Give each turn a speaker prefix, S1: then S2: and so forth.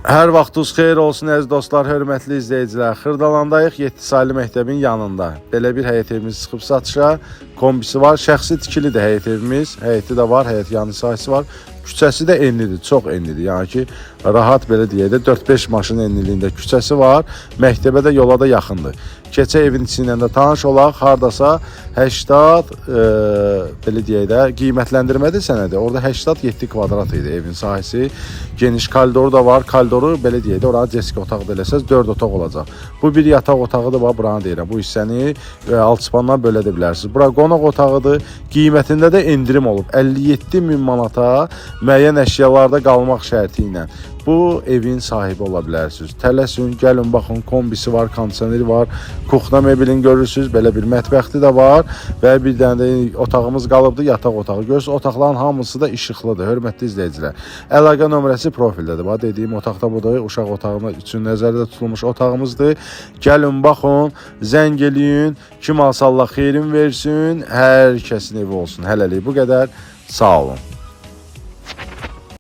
S1: Hər vaxtınız xeyir olsun əziz dostlar, hörmətli izləyicilər. Xırdalandayıq 7 saylı məktəbin yanında. Belə bir həyət evimiz çıxıb satışa. Kombisi var, şəxsi tikilidir həyət evimiz. Həyəti də var, həyət yanı sahəsi var. Küçəsi də enlidir, çox enlidir. Yəni ki, rahat belə deyək də 4-5 maşın enliliyində küçəsi var. Məktəbə də yola da yaxındır. Keçək evin içi ilə də tanış olaq. Hardasa 80 belə deyək də qiymətləndirmədir sənədi. Orada 87 kvadrat idi evin sahəsi. Geniş koridoru da var. Koridoru belə deyək də oranı ceski otaq da eləsəz 4 otaq olacaq. Bu bir yataq otağıdır, bax buranı deyirəm. Bu hissəni alçıpandan bölə də bilərsiniz. Bura qonaq otağıdır. Qiymətində də endirim olub. 57 min manata müəyyən əşyalarda qalmaq şərti ilə bu evin sahibi ola bilərsiniz. Tələsin, gəlin baxın, kombisi var, kondisioneri var, kuxna mebelini görürsüz, belə bir mətbəxti də var və bir dənə də otağımız qalıbdır, yataq otağı. Görürsüz, otaqların hamısı da işıqlıdır, hörmətli izləyicilər. Əlaqə nömrəsi profildədir. Bax dediyim otaqda budur, uşaq otağı üçün nəzərdə tutulmuş otağımızdır. Gəlin baxın, zəng eləyin, kim alsa Allah xeyrin versin, hər kəsin evi olsun. Hələlik bu qədər. Sağ olun.